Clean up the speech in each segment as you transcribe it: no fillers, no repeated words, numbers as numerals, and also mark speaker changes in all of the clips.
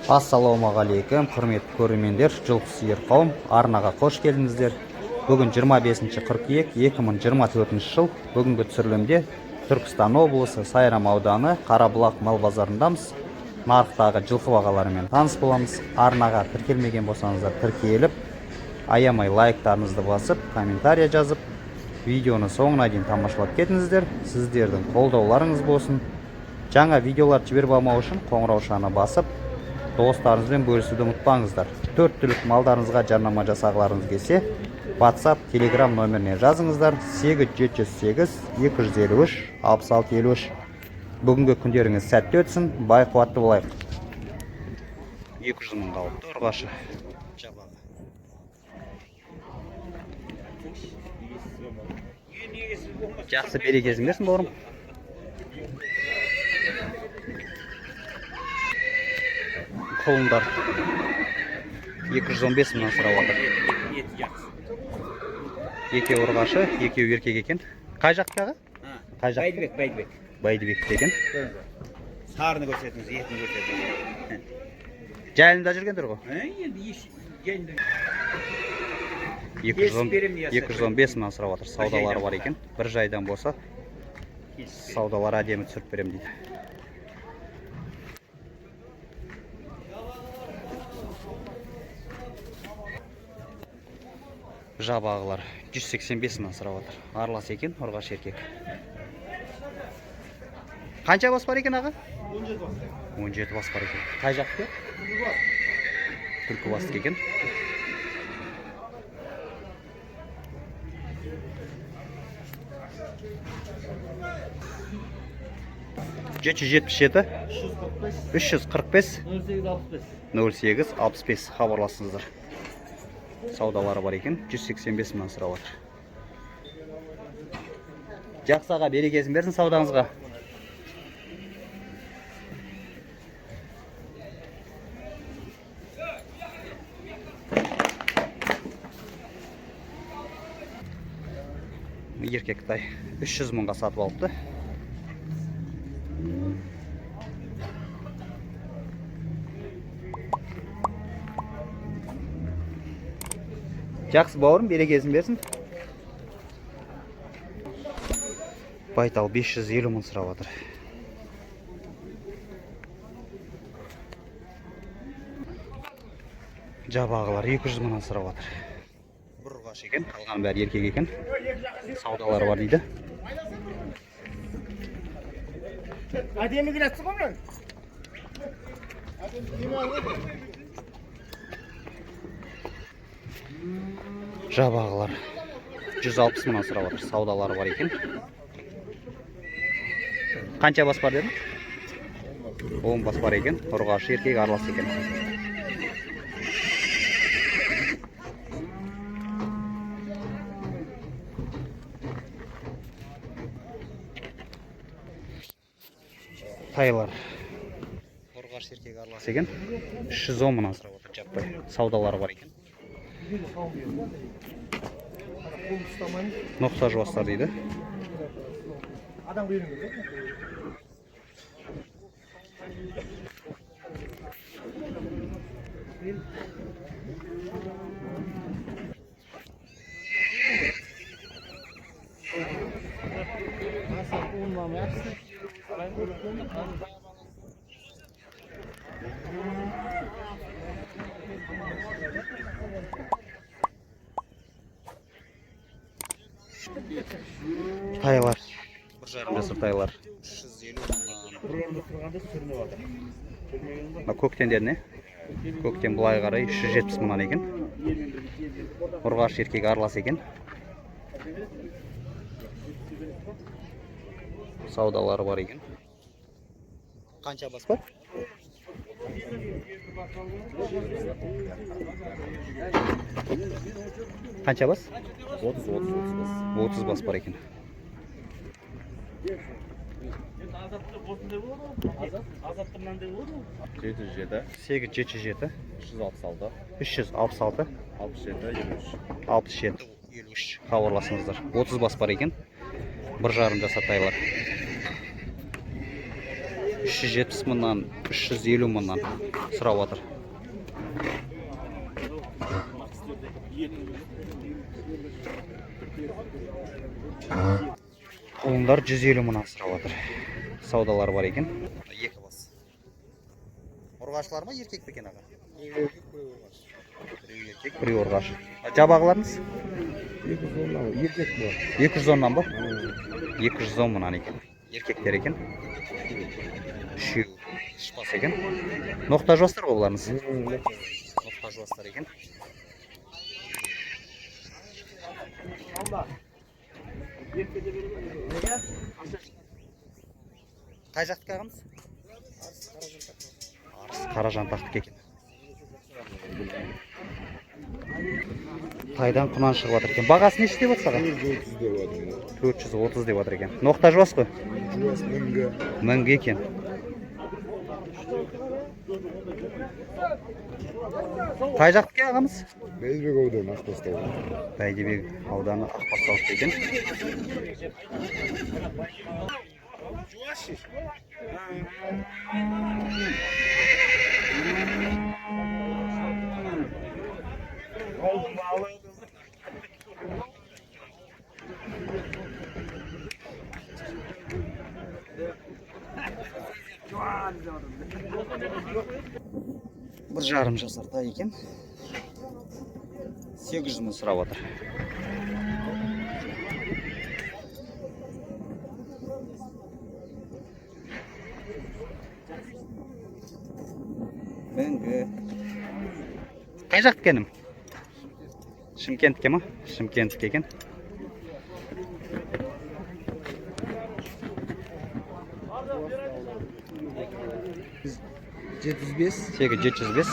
Speaker 1: Ассалаумағалейкум, құрметті көрермендер, жылқы сүйер қауым, арнаға қош келдіңіздер. Бүгін 25 қыркүйек 2024 жыл. Бүгінгі түсірілімде Түркістан облысы Сайрам ауданы Қарабұлақ мал базарындамыз. Нарықтағы жылқы бағаларымен таныс боламыз. Арнаға тіркелмеген болсаңыздар, тіркеліп, аямай лайктарыңызды басып, комментария жазып, видеоны соңына дейін тамашалап кетіңіздер. Сіздердің қолдауларыңыз болсын. Жаңа видеолар жіберіп алмау үшін қоңыраушаны басып, достарыңызбен бөлісуді ұмытпаңыздар. Төрт түлік малдарыңызға жарнама жасағыларыңыз келсе, WhatsApp, Telegram нөміріне жазыңыздар: 8708 253 66 53. Бүгінгі күндеріңіз сәтті өтсін, бай қуатты болайық. 200 мыңға алыпты ұрғашы. Жабағы. Жақсы, берекесін берсін, бауырым. Құлындар 215 мыңнан сұрап жатыр. Екеуі ұрғашы, екеуі еркек екен. Қай жақтікі, аға? Қай жақ?
Speaker 2: Бәйдібек, Бәйдібек.
Speaker 1: Бәйдібекті екен.
Speaker 2: Сарыны көрсетіңіз, етін көрсетіңіз.
Speaker 1: Жайылымда жүргендер ғой.
Speaker 2: Енді еш жайында.
Speaker 1: 210
Speaker 2: беремін, я
Speaker 1: 215 мыңнан сұрап жатыр. Саудалары бар екен. Бір жайдан болса, саудалары әдемі түсіріп беремін дейді. Жабағылар 185 мыңнан сұрап жатыр. Аралас екен, ұрғашы еркек. Қанша бас бар екен, аға?
Speaker 3: 17 бас.
Speaker 1: 17 бас бар екен. Қай жақтікі? Түлкібастікі екен. 777
Speaker 3: 345
Speaker 1: 345
Speaker 3: 08 65.
Speaker 1: 08 65, хабарласыңыздар. Саудалары бар екен. 185 мыңнан сұрап жатыр. Жақсы, аға, берекесін берсін саудаңызға. Еркек тай 300 мыңға сатып алыпты. Жақсы, бауырым, берекесін берсін. Байтал 550 мың сұрап жатыр. Жабағылар 200 мыңнан сұрап жатыр. Бір ұрғашы екен, қалған бәрі еркек екен. Саудалары бар дейді.
Speaker 3: Әдемі келатсың ғой мына.
Speaker 1: Жабағылар 160 мыңнан сұрап жатыр. Саудалары бар екен. Қанша бас бар дедің? 10 бас бар екен. Ұрғашы еркек аралас екен. Тайлар. Ұрғашы еркек аралас екен. 310 мыңнан сұрап отыр жаппай. Саудалары бар екен. Ноқта жуастар дейді.
Speaker 3: Адам үйренген.
Speaker 1: Тайлар. 1,5 жасар тайлар. 350 мыңнан.
Speaker 3: Бір орында тұрғанда сүрініп жатыр.
Speaker 1: Мына көктендер не? Көктен былай қарай 370 мыңнан екен. Ұрғашы еркек аралас екен. Саудалары бар екен. Қанша бас бар? Қанша бас?
Speaker 4: 30 30 30 бас.
Speaker 1: 30 бас бар екен.
Speaker 3: Азатта осындай болады ғой. Азатта мынандай болады ғой.
Speaker 4: 707
Speaker 1: 8 707
Speaker 4: 366
Speaker 1: 366
Speaker 4: 67 53.
Speaker 1: 67 53, хабарласыңыздар. 30 бас бар екен. 1,5 жасар тайлар. 370 мыңнан, 350 мыңнан сұрап отыр. Құлындар 150 мыңнан сұрап отыр. Саудалар бар екен. Екі бас. Ұрғашылар ма, еркек пе екен, аға? Біреу еркек, біреу ұрғашы. Жабағыларыңыз?
Speaker 5: 210-нан еркек бар.
Speaker 1: 210-нан ба? 210 мыңнан екен. Еркектер екен. Үшеуі үш бас екен. Ноқта жуастар ғой бұларыңыз? Ноқта жуастар екен. Қай жақтікі ағамыз? Арыс Қаражантақтікі екен. Тайдан құнан шығып жатыр екен. Бағасы неше деп жатсыз, аға?
Speaker 5: 430 деп жатырмын.
Speaker 1: 430 деп жатыр екен. Ноқта жуас қой.
Speaker 5: Жуас, мінгі.
Speaker 1: Мінгі екен. Қай жақтікі ағамыз?
Speaker 5: Бәйдібек ауданы, Ақбастау.
Speaker 1: Бәйдібек ауданы, Ақбастау екен. 1,5 жасар тай екен. 800 мың сұрап отыр. Мінгі. Қай жақтікі інім? Шымкентке ма? Шымкенттікі екен.
Speaker 6: 705
Speaker 1: 8 705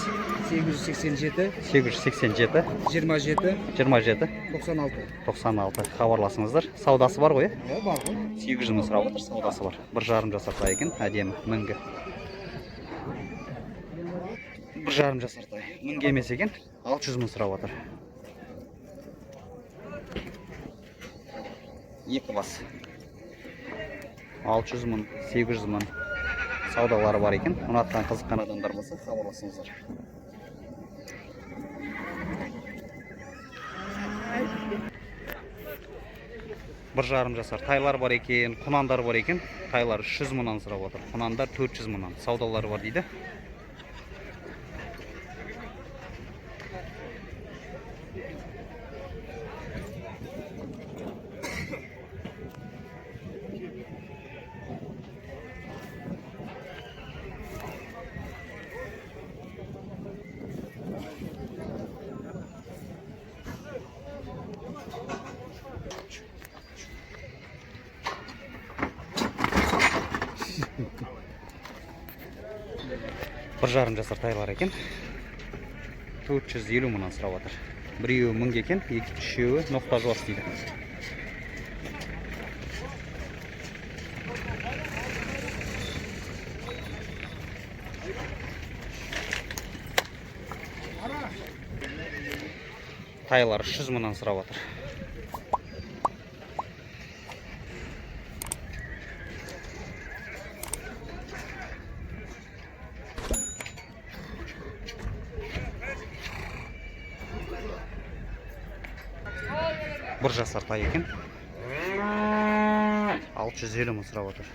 Speaker 6: 887
Speaker 1: 887
Speaker 6: 27
Speaker 1: 27
Speaker 6: 96.
Speaker 1: 96. Хабарласыңыздар. Саудасы бар ғой, иә?
Speaker 6: Иә, бар ғой.
Speaker 1: 800 мың сұрап отыр, саудасы бар. 1,5 жасар тай екен, әдемі, мінгі. 1,5 жасар тай. Мінгі емес екен, 600 мың сұрап отыр. Екі бас. 600 мың, 800 мың, саудалары бар екен. Ұнатқан, қызыққан адамдар болса, хабарласыңыздар. 1,5 жасар тайлар бар екен, құнандар бар екен. Тайлар 300 мыңнан сұрап отыр. Құнандар 400 мыңнан. Саудалары бар дейді. 1,5 жасар тайлар екен. 450 мыңнан сұрап отыр. Біреуі мың екен, екі үшеуі ноқта жуас дейді. Тайлар 300 мыңнан сұрап отыр. 1 жасар тай екен. 650 мың сұрап отыр.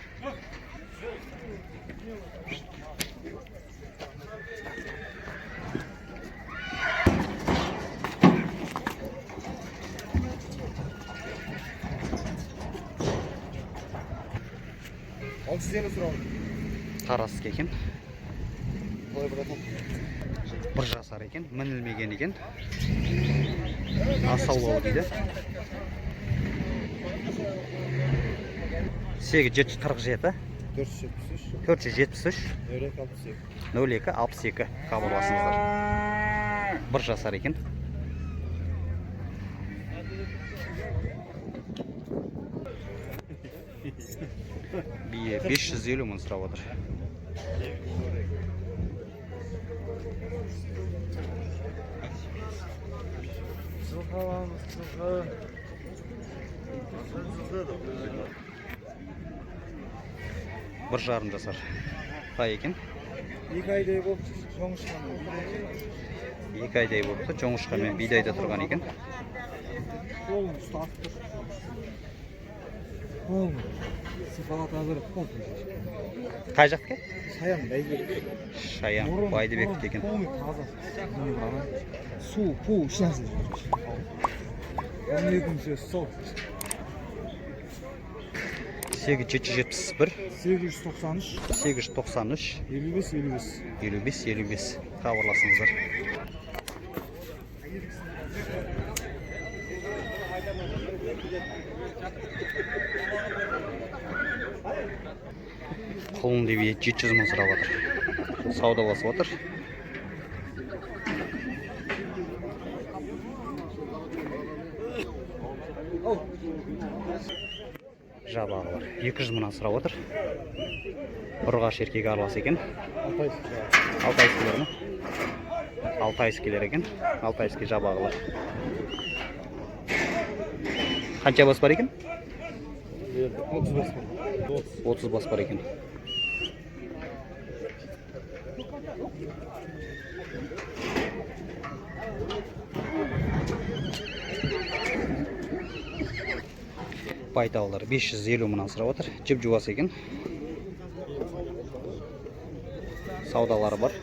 Speaker 5: 650 сұрап.
Speaker 1: Тараздікі екен.
Speaker 5: Қалай, братан?
Speaker 1: 1 жасар екен, мінілмеген екен. Асаулау дейді. 8747
Speaker 5: 473
Speaker 1: 473
Speaker 5: 02 62.
Speaker 1: 02 62, хабарласыңыздар. 1 жасар екен. Бие 550 мың сұрап отыр.
Speaker 3: Жылқы аламыз, жылқы.
Speaker 1: 1,5 жасар. Тай екен.
Speaker 5: 2 айдай болып жоңышқамен.
Speaker 1: 2 айдай болыпты, жоңышқа мен бидайда тұрған екен.
Speaker 5: Полный ұстап тұр. Полный. Сипалата беріп полный.
Speaker 1: Қай жақтікі?
Speaker 5: Шаян Бәйдібек.
Speaker 1: Шаян Байдыбектікі екен.
Speaker 5: Полный таза. Су, пу, ешнәрсе жоқ. 12 мың сөз сол.
Speaker 1: 8771
Speaker 5: 893
Speaker 1: 893
Speaker 5: 55 55.
Speaker 1: 55 55 хабарласыңыздар. Құлын деп 700 мың сұрап жатыр. Саудаласып отыр. Жабағы бар. 200 мыңнан сұрап отыр. Ұрғаш еркек аралас екен. Алтайскийлер ме? Алтайскийлер екен. Алтайский жабағылар. Қанша бас бар екен?
Speaker 5: 30 бас бар.
Speaker 1: 30 бас бар екен. Байталдар 550 мыңнан сұрап отыр. Жіп жуас екен. Саудалары бар.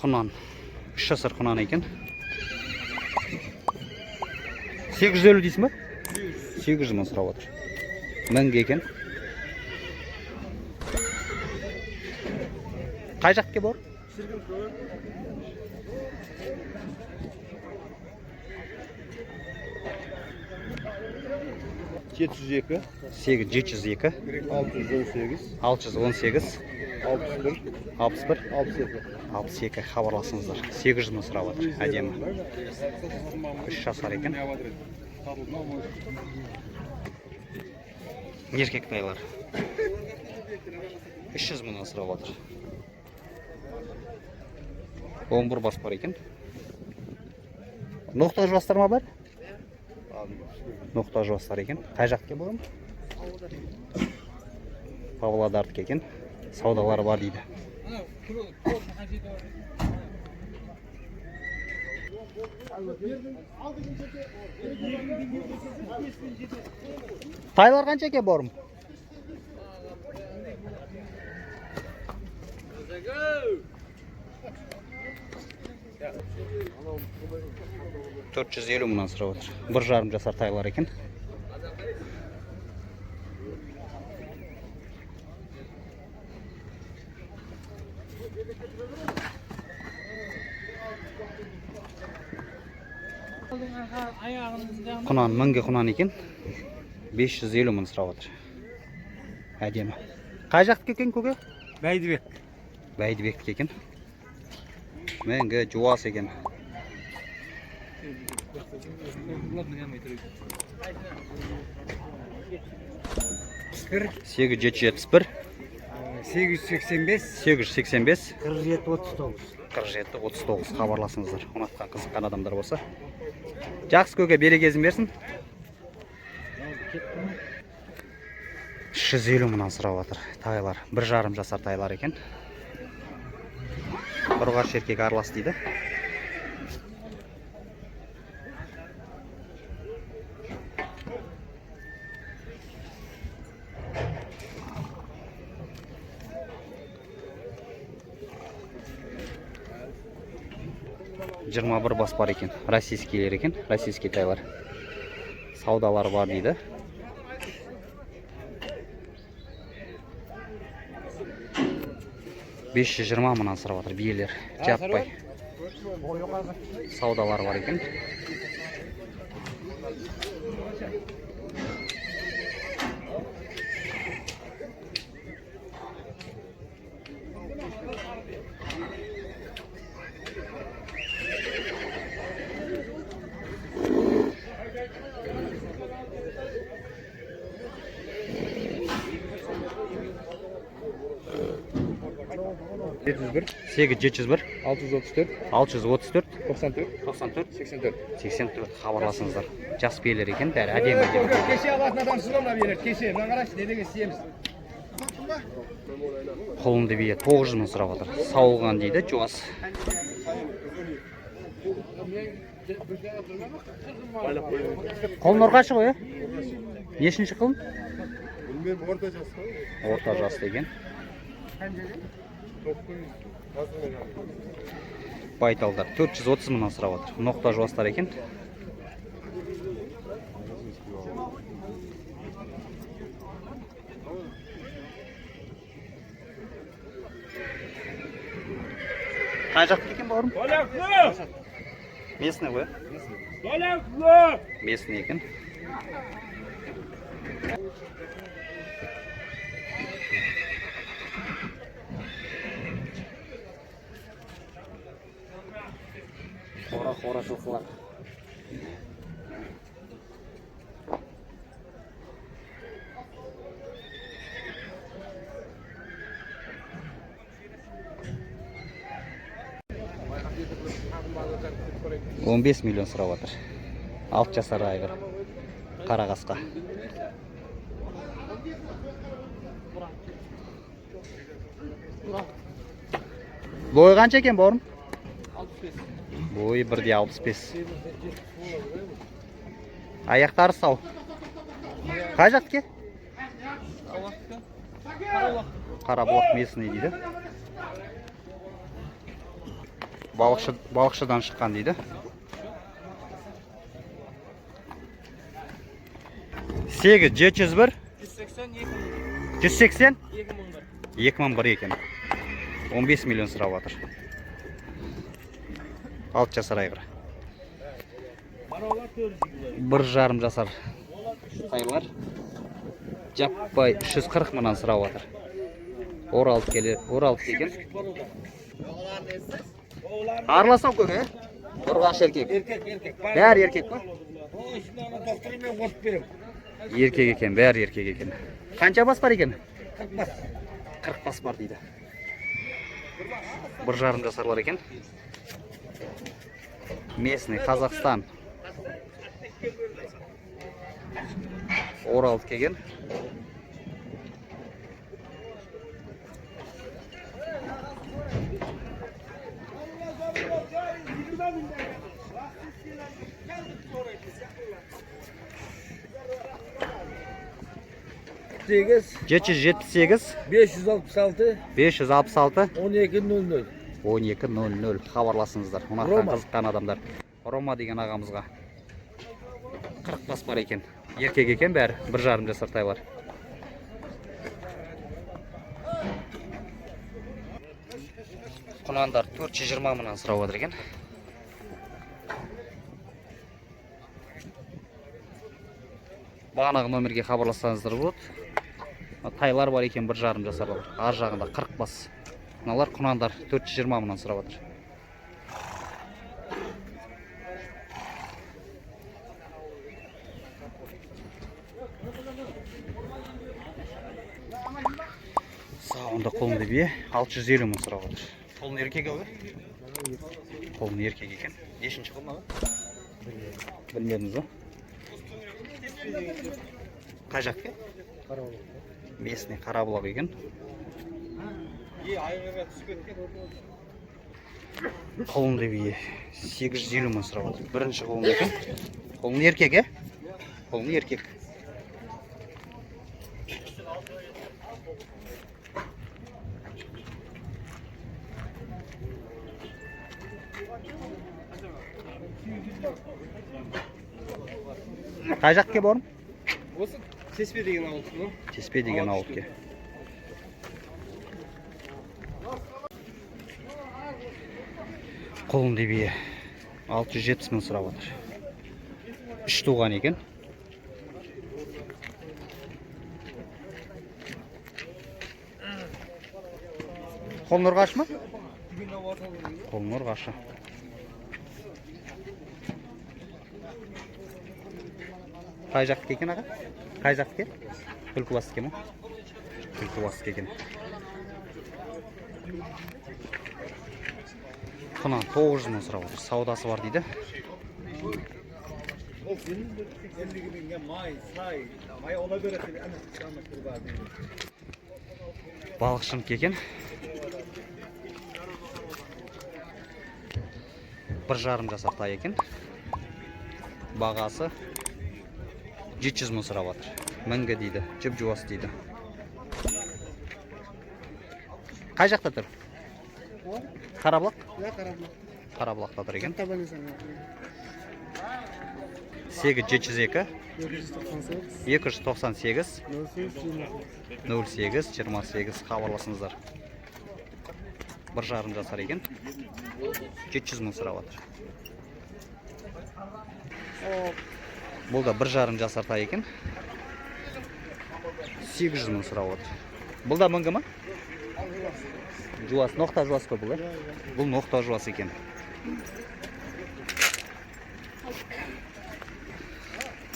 Speaker 1: Құнан. 3 жасар құнан екен. 850 дейсің ба? 800 мың сұрап отыр. Мінгі екен. Қай жақтікі бар?
Speaker 4: Жеті жүз екі,
Speaker 1: 8702
Speaker 4: 618,
Speaker 1: 618
Speaker 4: 61,
Speaker 1: 61
Speaker 4: 62.
Speaker 1: 62 хабарласыңыздар. 800 мың сұрап отыр. Әдемі. 3 жасар екен. Еркек тайлар. 300 мыңнан сұрап отыр. 11 бас бар екен. Ноқта жуастар ма бар? Ноқта жуастар екен. Қай жақтікі бауырым? Павлодардікі екен. Саудалары бар дейді. Тайлар қанша екен бауырым? 450 мыңнан сұрап отыр. 1,5 жасар тайлар екен. Құнан, мінгі құнан екен. 550 мың сұрап отыр. Әдемі. Қай жақтікі екен көке?
Speaker 6: Бәйдібек.
Speaker 1: Бәйдібектікі екен. Мінгі жуас екен.
Speaker 6: 1
Speaker 1: 8771
Speaker 6: 885
Speaker 1: 885
Speaker 6: 47 39.
Speaker 1: 47 39 хабарласыңыздар. Ұнатқан, қызыққан адамдар болса. Жақсы көке, берекесін берсін. 350 мыңнан сұрап жатыр тайлар. 1,5 жасар тайлар екен. Ұрғашы еркек аралас дейді. 21 бас бар екен. Российскийлер екен, российский тайлар. Саудалар бар дейді. 520 мыңнан сұрап жатыр биелер. Жаппай. Саудалар бар екен.
Speaker 4: 701
Speaker 1: 8 701
Speaker 4: 634
Speaker 1: 634
Speaker 4: 94
Speaker 1: 94
Speaker 4: 84.
Speaker 1: 84, хабарласыңыздар. Жас биелер екен, бәрі әдемі әдемі.
Speaker 5: Кеше алатын адамсыз ғой мына биелер. Кеше. Мына қарашы, не деген істейміз.
Speaker 1: Құлынды бие 900 мың сұрап отыр. Сауылған дейді, жуас. Құлын ұрғашы ғой, иә? Нешінші құлын?
Speaker 4: Білмеймін, орта жас қой.
Speaker 1: Орта жас деген. Байталдар 430 мыңнан сұрап отыр. Ноқта жуастар екен. Қай жақтікі екен, бауырым? Местный ғой? Местный екен. Қора қора жылқылар. 15 миллион сұрап жатыр. 6 жасар айғыр. Қара қасқа. Бойы қанша екен, бауырым? Бойы 1,65. Аяқтары сау. Қай жақтікі? Қарабұлақ, местный дейді. Балықшы, балықшыдан шыққан дейді. 8 701
Speaker 3: 182
Speaker 1: 180 2001 екен. 15 миллион сұрап жатыр. 6 жасар айғыр. 1,5 жасар тайлар. Жаппай 340 мыңнан сұрап жатыр. Оралды келе, Оралды екен. Араласау көке, е? Ұрғашы еркек.
Speaker 5: Еркек, еркек.
Speaker 1: Бәрі еркек па?
Speaker 5: О, ішінде ана докторы мен қосып беремін.
Speaker 1: Еркек екен, бәрі еркек екен. Қанша бас бар екен?
Speaker 5: 40 бас.
Speaker 1: 40 бас бар дейді. 1,5 жасарлар екен. Местный, Қазақстан. Оралды келген.
Speaker 5: 8
Speaker 1: 778
Speaker 5: 566
Speaker 1: 566
Speaker 5: 12 00.
Speaker 1: 12.00, хабарласыңыздар. Ұнатқан,
Speaker 5: Рома.
Speaker 1: қызыққан адамдар. Рома деген ағамызға. 40 бас бар екен. Еркек екен бәрі. 1,5 жасар тайлар. Құнандар 420 мыңнан сұрап отыр екен. Бағанағы номерге хабарлассаңыздар болады. Тайлар бар екен, 1,5 жасарлар. Ар жағында 40 бас. Мыналар құнандар 420 мыңнан сұрап отыр. Сауында құлынды бие 650 мың сұрап отыр. Құлын еркек ау? Құлын еркек екен. Нешінші құлын аға? Білмедіңіз ба? Қай жақтікі? Местный, Қарабұлақ екен. Құлынды бие 850 мың сұрап отыр. Бірінші құлын екен. Құлын еркек, е? Құлын еркек. Қай жақтікі, бауырым?
Speaker 5: Осы Теспе деген ауыл ғой.
Speaker 1: Теспе деген ауылдікі. Құлынды бие 670 мың сұрап отыр. Үш туған екен. Құлын ұрғашы ма? Құлын ұрғашы. Қай жақтікі екен, аға? Қай жақтікі? Түлкібастікі ма? Түлкібастікі екен. Құны 900 мың сұрап отыр. Саудасы бар дейді. Балықшынікі екен. 1,5 жасар тай екен. Бағасы 700 мың сұрап жатыр. Мінгі дейді, жіп жуас дейді. Қай жақта тұр? Қарабұлақ? Қарабұлақта тұр екен. 8702 298 08 28 хабарласыңыздар. 1,5 жасар екен. 700 мың сұрап жатыр. Бұл да 1,5 жасар тай екен. 800 мың сұрап отыр. Бұл да мінгі ма? Жуас, ноқта жуас қой бұл, ә? Бұл ноқта жуас екен.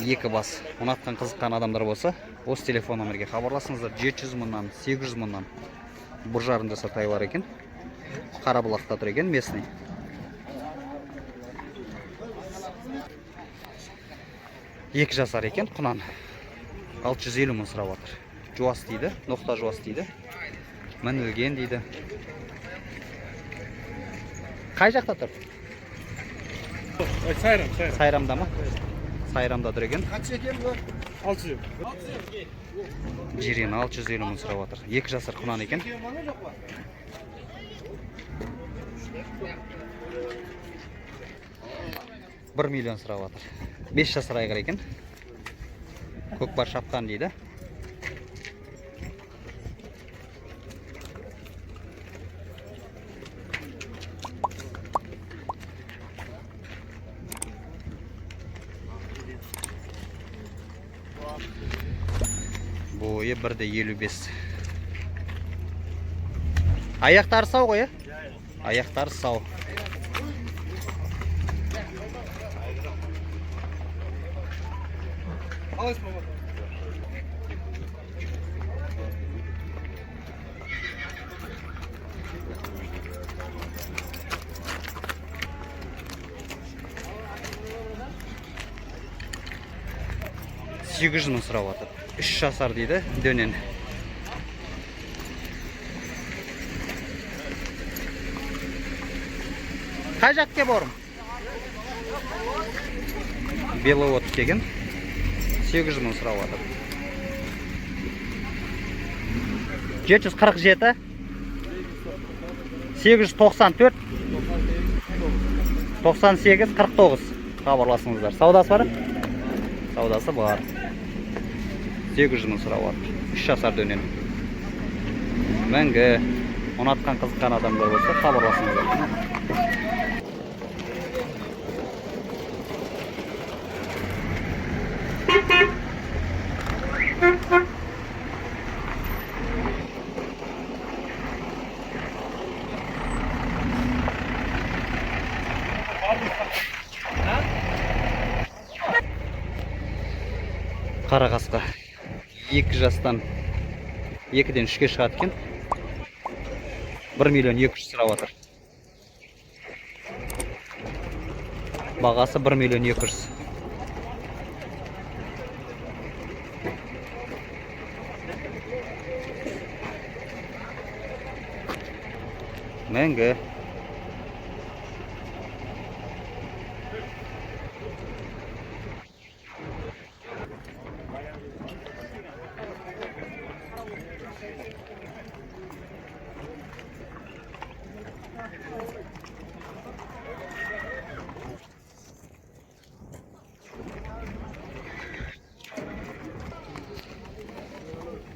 Speaker 1: Екі бас. Ұнатқан, қызыққан адамдар болса, осы телефон номерге хабарласыңыздар. 700 мыңнан, 800 мыңнан 1,5 жасар тайлар екен. Қарабұлақта тұр екен, местный. 2 жасар екен, құнан. 650 мың сұрап жатыр. Жуас дейді, ноқта жуас дейді. Мінілген дейді. Қай жақта тұр?
Speaker 3: Сайрам, Сайрам.
Speaker 1: Сайрамда ма? Сайрамда тұр екен.
Speaker 4: Қанша екен бұл?
Speaker 3: 600.
Speaker 1: Жирен 650 мың сұрап жатыр. 2 жасар құнан екен. 1 миллион сұрап жатыр. 5 жасар айғыр екен. Көкпар шапқан дейді. Бойы 1,55. Аяқтары сау ғой, ә? Аяқтары сау. $800 мың сұрап жатыр. 3 жасар дейді дөнен. Қай жаққа бауырым? Беловод деген 800 мың сұрап жатыр. 747 894 98 49 хабарласыңыздар. Саудасы бар? Саудасы бар. 800 мың сұрап жатыр. 3 жасар дөнен. Мінгі ұнатқан, қызыққан адамдар болса хабарласыңыздар. Қара қасқа 2 жастан 2-ден 3-ке шығады екен. 1 миллион 200 сұрап жатыр. Бағасы 1 миллион 200. Мәңгі.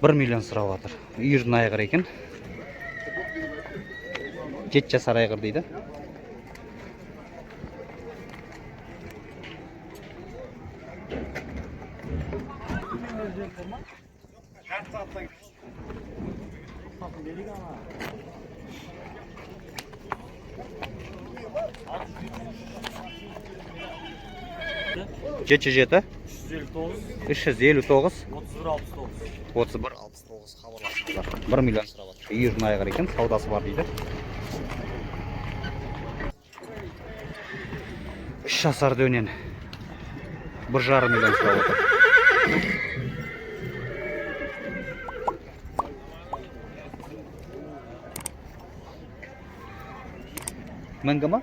Speaker 1: 1 миллион сұрап жатыр. Үйірдің айғыры екен. 7 жасар айғыр дейді. 707
Speaker 3: 359
Speaker 1: 359
Speaker 3: 31 69.
Speaker 1: 31 69, хабарласыңыздар. 1 миллион сұрап жатыр. Үйірдің айғыр екен, саудасы бар дейді. 3 жасар дөнен 1,5 миллион сұрап отыр. Мінгі ма?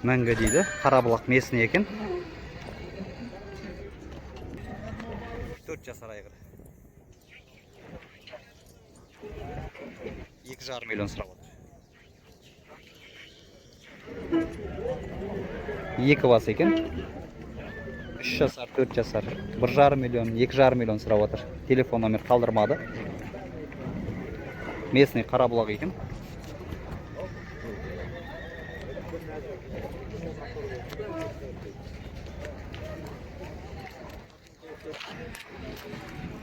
Speaker 1: Мінгі дейді. Қарабұлақ местный екен. 4 жасар айғыр. 2,5 миллион сұрап отыр. Екі бас екен. 3 жасар, 4 жасар. 1,5 миллион, 2,5 миллион сұрап отыр. Телефон номер қалдырмады. Местный Қарабұлақ екен.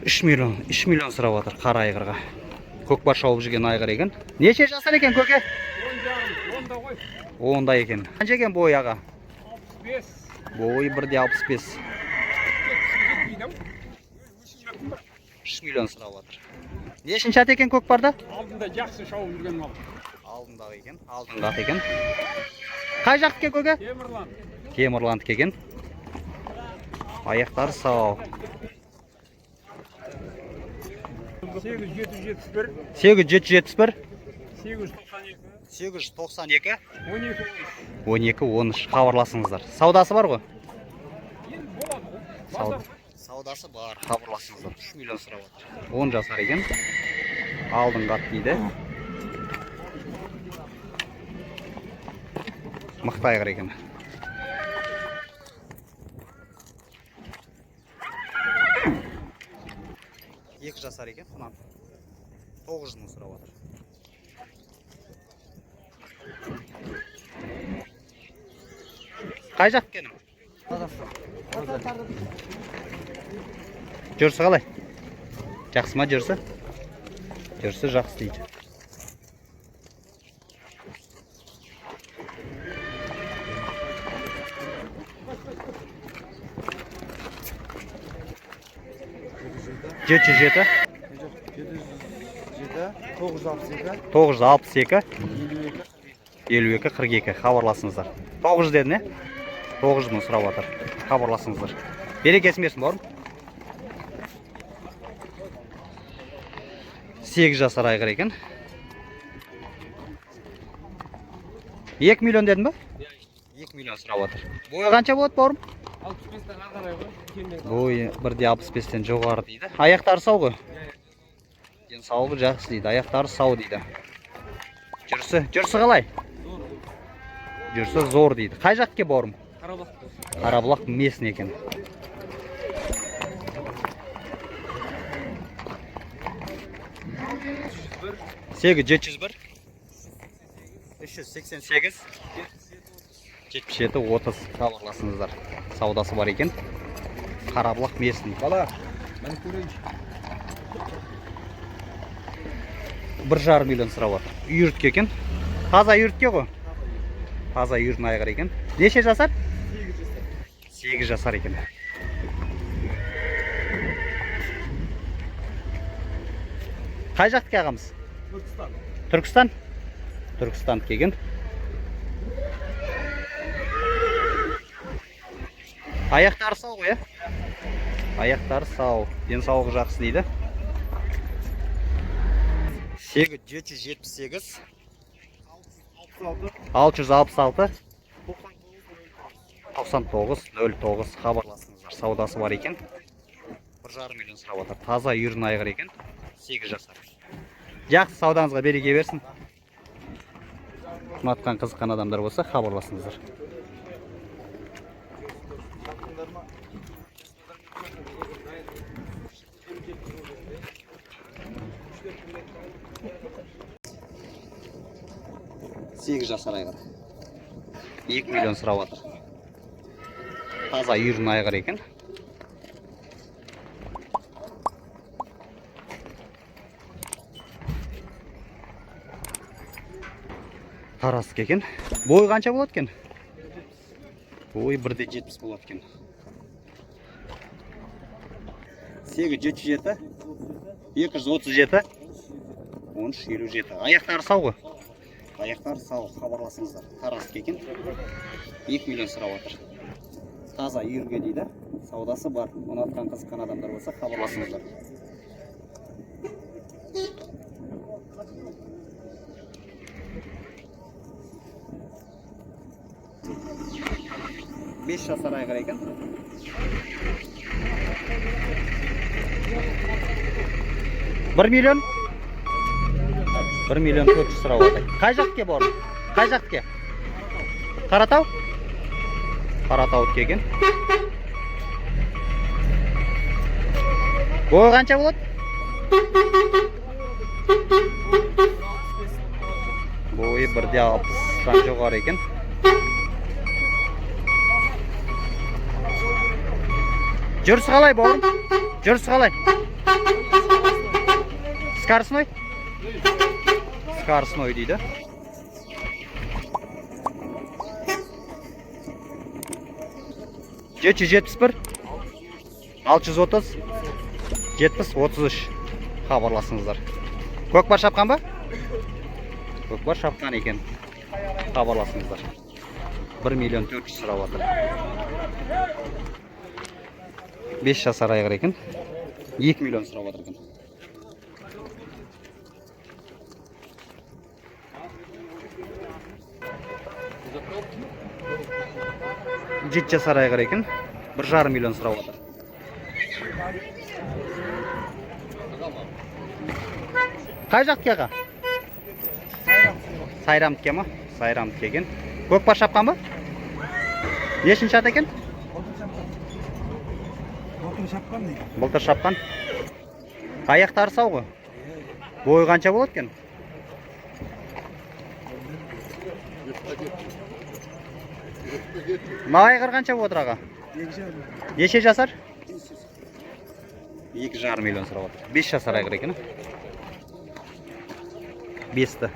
Speaker 1: 3 миллион, 3 миллион сұрап отыр қара айғырға. Көкпар шауып жүрген айғыр екен. Неше жасар екен, көке?
Speaker 6: 10,5, онда ғой.
Speaker 1: 10-да екен. Қанша екен бойы, аға?
Speaker 6: 65.
Speaker 1: Бойы 1,65. 3 миллион сұрап отыр. Нешінші ат екен көкпарда?
Speaker 6: Алдында жақсы шауып жүрген мал.
Speaker 1: Алдындағы екен, алдыңғы ат екен. Қай жақтікі, көке?
Speaker 6: Темірлан.
Speaker 1: Темірландікі екен. Аяқтары сау.
Speaker 6: 8771.
Speaker 1: 8771.
Speaker 6: 892.
Speaker 1: 892.
Speaker 6: 12.
Speaker 1: 12 13, хабарласыңыздар. Саудасы бар ғой?
Speaker 6: Енді болады ғой.
Speaker 1: Саудасы бар, хабарласыңыздар. 3 миллион сұрап отыр. 10 жасар екен. Алдыңғы ат дейді. Мықты айғыр екен. 2 жасар екен құнан. 900 мың сұрап отыр. Қай жақ екенім? Жүрісі қалай? Жақсы ма жүрісі? Жүрісі жақсы дейді. 707.
Speaker 5: 707 962.
Speaker 1: 962.
Speaker 5: 52.
Speaker 1: 52 42, хабарласыңыздар. 900 дедің, не? 900 мың сұрап жатыр. Хабарласыңыздар. Берекесін берсін, бауырым. 8 жасар айғыр екен. 2 миллион дедің ба? 2 миллион сұрап жатыр. Бойы қанша болады, бауырым?
Speaker 6: 65-тен ары қарай ғой. Кемнен.
Speaker 1: Бойы 1,65-тен жоғары дейді. Аяқтары сау ғой. Денсаулығы жақсы дейді. Аяқтары сау дейді. Жүрісі қалай? Жүрісі зор дейді. Қай жақтікі, бауырым?
Speaker 6: Қарабұлақ.
Speaker 1: Қарабұлақ местный екен. 8701 388 77 30, хабарласыңыздар. Саудасы бар екен. Қарабұлақ местный.
Speaker 5: Бала, мені көрейінші.
Speaker 1: 1,5 миллион сұрап жатыр. Үйіртке екен. Таза үйіртке ғой. Таза үйірдің айғыры екен. Неше жасар? 8 жасар екен. Қай жақтікі, ағамыз?
Speaker 3: Түркістан.
Speaker 1: Түркістан? Түркістандікі екен. Аяқтары сау ғой, иә? Аяқтары сау, денсаулығы жақсы дейді. 8778 666 99 09, хабарласыңыздар. Саудасы бар екен. 1,5 миллион сұрап отыр. Таза үйірдің айғыр екен. 8 жасар. Жақсы, саудаңызға береке берсін. Ұнатқан, қызыққан адамдар болса, хабарласыңыздар. 8 жасар айғыр. 2 миллион сұрап жатыр. Таза үйірдің айғыр екен. Тараздікі екен. Бойы қанша болады екен? Бойы 1,70 болады екен. 8 707 237 13 57. Аяқтары сау ғой. Аяқтары сау, хабарласыңыздар. Тараздікі екен. 2 миллион сұрап жатыр. Таза үйірге дейді. Саудасы бар. Ұнатқан, қызыққан адамдар болса, хабарласыңыздар. 5 жасар айғыр екен. 1 миллион? 1 миллион 400 сұрап отыр. Қай жақтікі, бауырым? Қай жақтікі? Қаратау? Қаратаудікі екен. Бойы қанша болады? Бойы 1,60-тан жоғары екен. Жүрісі қалай, бауырым? Жүрісі қалай? Скоростной? Скоростной дейді. 771 630 70 33, хабарласыңыздар. Көкпар шапқан ба? Көкпар шапқан екен. Хабарласыңыздар. 1 миллион 400 сұрап жатыр. 5 жасар айғыр екен. 2 миллион сұрап жатыр екен. 7 жасар айғыр екен. 1,5 миллион сұрап жатыр. Қай жақтікі, аға? Сайрамдікі ма? Сайрамдікі екен. Көкпар шапқан ба? Нешінші ат екен?
Speaker 5: Былтыр шапқан дейді.
Speaker 1: Былтыр шапқан. Аяқтары сау ғой. Бойы қанша болады екен? Мына айғыр қанша болып отыр, аға?
Speaker 5: 2,5.
Speaker 1: Неше жасар? 2,5 миллион сұрап отыр. 5 жасар айғыр екен. Бесті.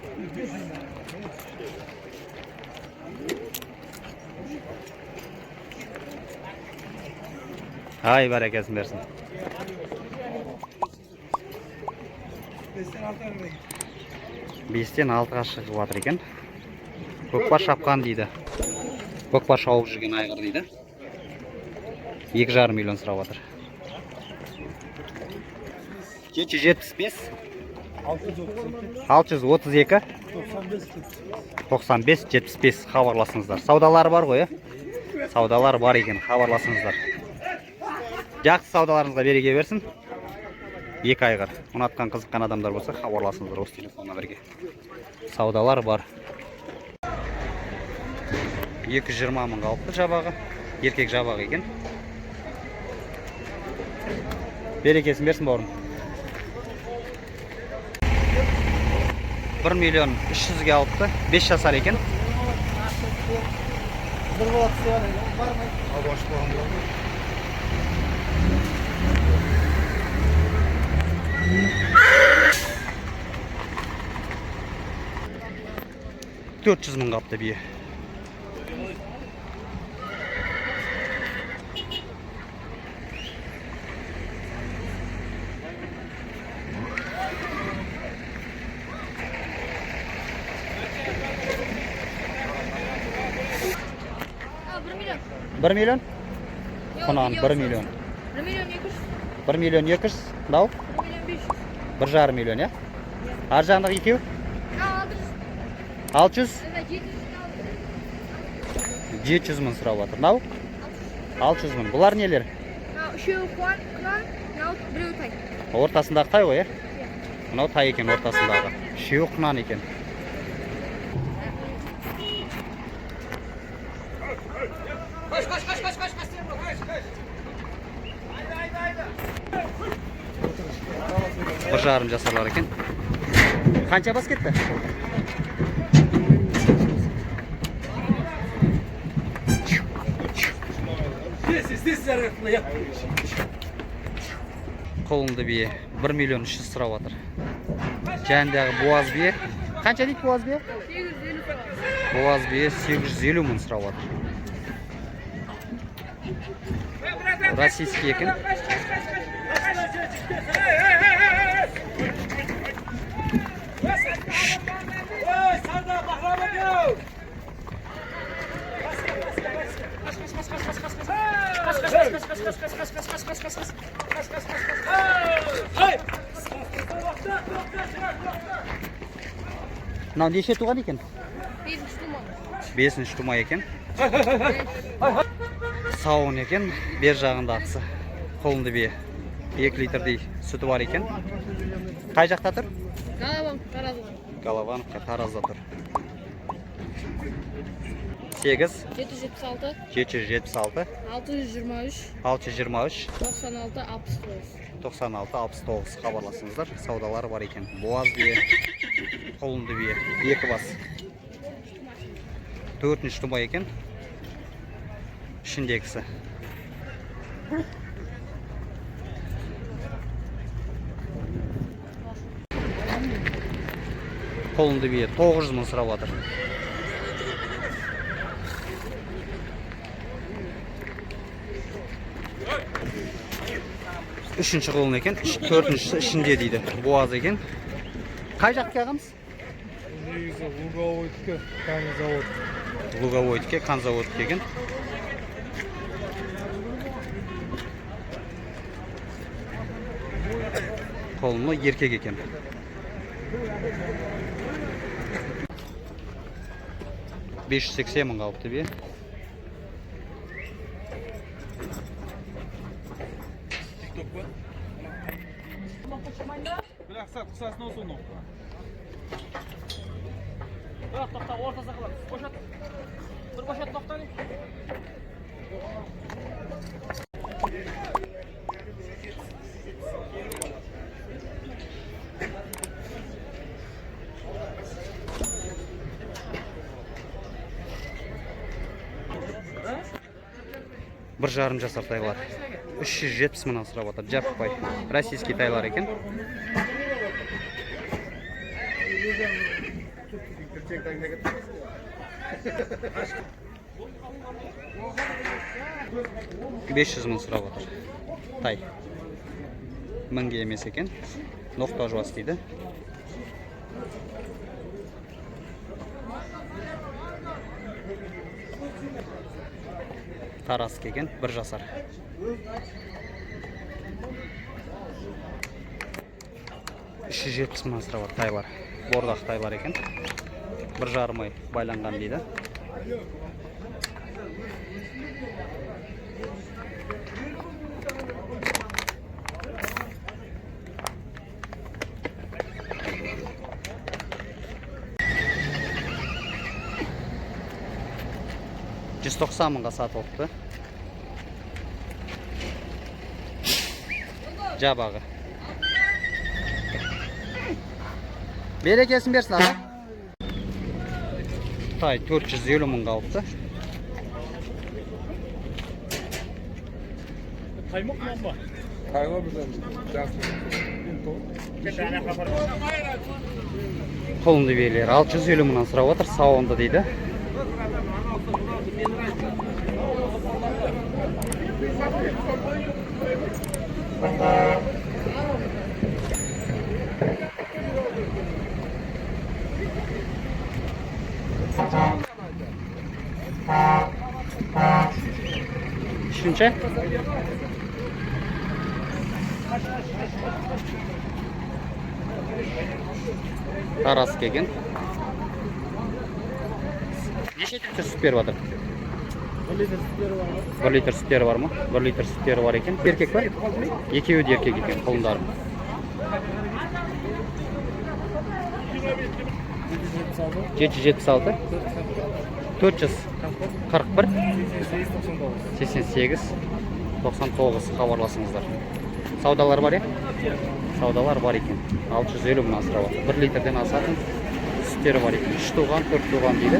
Speaker 1: Ай, бәрекесін берсін.
Speaker 5: 5-тен 6 қарай.
Speaker 1: 5-тен 6-ға шығып жатыр екен. Көкпар шапқан дейді. Көкпар шауып жүрген айғыр дейді. 2,5 миллион сұрап жатыр. 775
Speaker 5: 632.
Speaker 1: 632
Speaker 5: 95.
Speaker 1: 95 75, хабарласыңыздар. Саудалары бар ғой, иә? Саудалары бар екен, хабарласыңыздар. Жақсы саудаларыңызға береке берсін. Екі айғыр. Ұнатқан, қызыққан адамдар болса, хабарласыңыздар осы телефон номерге. Саудалар бар. 220 мыңға алыпты жабағы. Еркек жабағы екен. Берекесін берсін, бауырым. 1 миллион 300-ге алыпты. 5 жасар екен.
Speaker 5: Bir болады бармай. Ал
Speaker 1: 400 мыңға алыпты бие.
Speaker 7: 1 миллион.
Speaker 1: 1 миллион? Құнан 1 миллион.
Speaker 7: 1 миллион 200.
Speaker 1: 1 миллион 200, мынау?
Speaker 7: 1 миллион 500.
Speaker 1: 1,5 миллион, иә? Ар жағындағы екеуі?
Speaker 7: 600.
Speaker 1: 600?
Speaker 7: 700.
Speaker 1: 700 мың сұрап жатыр. Мынау? 600 мың. Бұлар нелер?
Speaker 7: Үшеуі құнан, мынау біреуі тай.
Speaker 1: Ортасындағы тай ғой, иә? Мынау тай екен ортасындағы. Үшеуі құнан екен. 1,5 жасарлар екен. Қанша бас кетті?
Speaker 3: Здесь, здесь зарядно.
Speaker 1: Құлынды бие 1 миллион 300 сұрап жатыр. Жанындағы буаз бие. Қанша дейді буаз бие?
Speaker 7: 850.
Speaker 1: Буаз бие 850 мың сұрап жатыр. Российский екен. Мынау неше туған екен?
Speaker 7: Бесінші тума.
Speaker 1: Бесінші тума екен. Сауын екен, бер жағындағысы. Құлынды бие. 2 литрдей сүті бар екен. Қай жақта тұр?
Speaker 7: Голованов Таразда.
Speaker 1: Головановка Таразда тұр. 8
Speaker 7: 776
Speaker 1: 776
Speaker 7: 623
Speaker 1: 623
Speaker 7: 96 69.
Speaker 1: 96 69 хабарласыңыздар. Саудалары бар екен. Буаз бие, құлынды бие, екі бас. Төртінші тума екен. Ішіндегісі. Құлынды бие 900 мың сұрап жатыр. Үшінші құлын екен, төртіншісі ішінде дейді. Буаз екен. Қай жақтікі ағамыз?
Speaker 5: Негізі Луговойдікі, қан завод.
Speaker 1: Луговойдікі, қан заводтікі екен. Құлыны еркек екен. 580 мыңға алыпты бие.
Speaker 3: Тоқта, ортасы қалады. Бошат. Бір бошат тоқта.
Speaker 1: Бір жарым жасар тайлар. 370 мыңнан сұрап отыр. Жаппай. Российский тайлар екен. 500 мың сұрап отыр. Тай. Мыңге емес екен. Ноқта жуас дейді. Тарас келген, бір жасар. 370 мыңнан сұрап отыр тайлар. Бордақ тайлар екен. 1,5 ай байланған дейді. 190 мыңға сатылыпты. Жабағы. Берекесін берсін аға. Тай 450 мыңға алыпты.
Speaker 3: Таймақ мынау ба?
Speaker 4: Тайма бізден жақсы.
Speaker 1: Құлынды биелер 650 мыңнан сұрап отыр, сауынды дейді. Үшінші? Тарас келген. Неше литр сүт беріп жатыр? 1 литр сүттері бар ма? 1 литр сүттері бар екен. Еркек па? Екеуі де еркек екен, құлындары. 776, 441, 88, 99 хабарласыңыздар. Саудалар бар, е? Саудалар бар екен. 650 мың асырап отыр. 1 литрден асатын сүттері бар екен. 3 туған, 4 туған дейді.